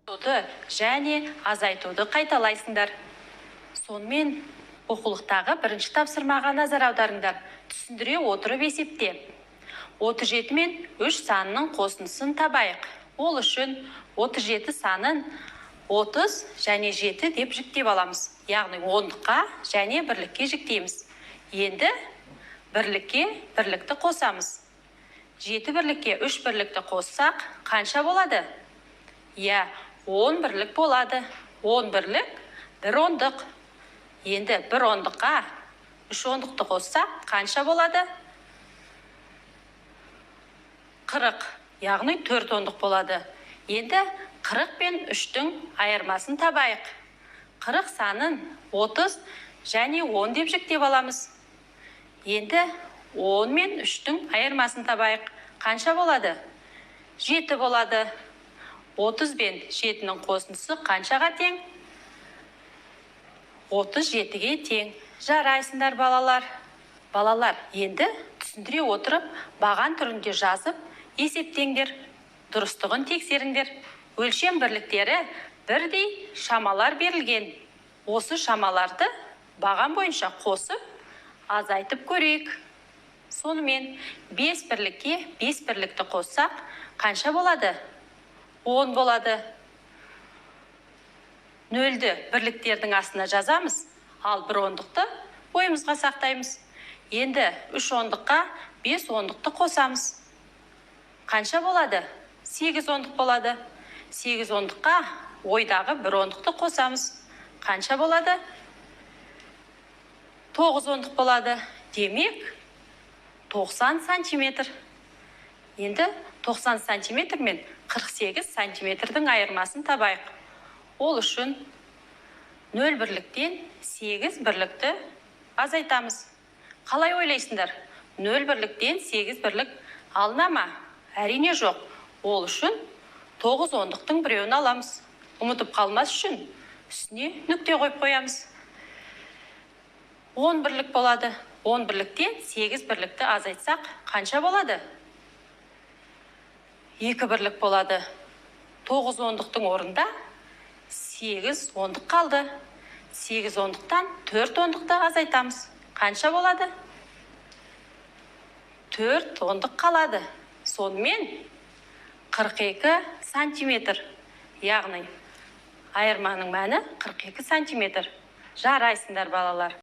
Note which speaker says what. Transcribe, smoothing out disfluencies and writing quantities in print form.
Speaker 1: Және азайтуды қайталайсыңдар. Сонымен, оқулықтағы бірінші тапсырмаға назар аударыңдар. Түсіндіре отырып есепте. 37 мен 3 санының қосындысын табайық. Ол үшін 37 санын 30 және 7 деп жіктеп аламыз. Яғни ондыққа және бірлікке жіктейміз. Енді бірлікке бірлікті қосамыз. 7 бірлікке 3 бірлікті қоссақ, қанша болады? Иә, 10 бірлік болады. 10 бірлік бір ондық. Енді бір ондыққа 3 ондықты қоссақ, қанша болады? 40, яғни 4 ондық болады. Енді 40 пен 3-тің айырмасын табайық. 40 санын 30 және 10 деп жіктеп аламыз. Енді 10 мен 3-тің айырмасын табайық. Қанша болады? 7 болады. 30 бен 7-нің қосындысы қаншаға тең? 37-ге тең. Жарайсыңдар, балалар. Балалар, енді түсіндіре отырып, баған түрінде жазып, есептеңдер. Дұрыстығын тексеріңдер. Өлшем бірліктері бірдей шамалар берілген. Осы шамаларды баған бойынша қосып, азайтып көрейік. Сонымен 5 бірлікке 5 бірлікті қоссақ, қанша болады? 10 болады. Нөлді бірліктердің астына жазамыз, ал бір ондықты бойымызға сақтаймыз. Енді 3 ондыққа 5 ондықты қосамыз. Қанша болады? 8 ондық болады. 8 ондыққа ойдағы бір ондықты қосамыз. Қанша болады? 9 ондық болады. Демек, 90 сантиметр. Енді 90 сантиметр мен 48 сантиметрдің айырмасын табайық. Ол үшін 0 бірліктен 8 бірлікті азайтамыз. Қалай ойлайсыңдар? 0 бірліктен 8 бірлік алына ма? Әрине жоқ. Ол үшін 9 ондықтың біреуін аламыз. Ұмытып қалмас үшін үстіне нүкте қойып қоямыз. 10 бірлік болады. 10 бірліктен 8 бірлікті азайтсақ, қанша болады? 2 бірлік болады. 9 ондықтың орнында 8 ондық қалды. 8 ондықтан 4 ондықты азайтамыз. Қанша болады? 4 ондық қалады. Сонымен 42 сантиметр. Яғни айырманың мәні 42 сантиметр. Жарайсыңдар, балалар.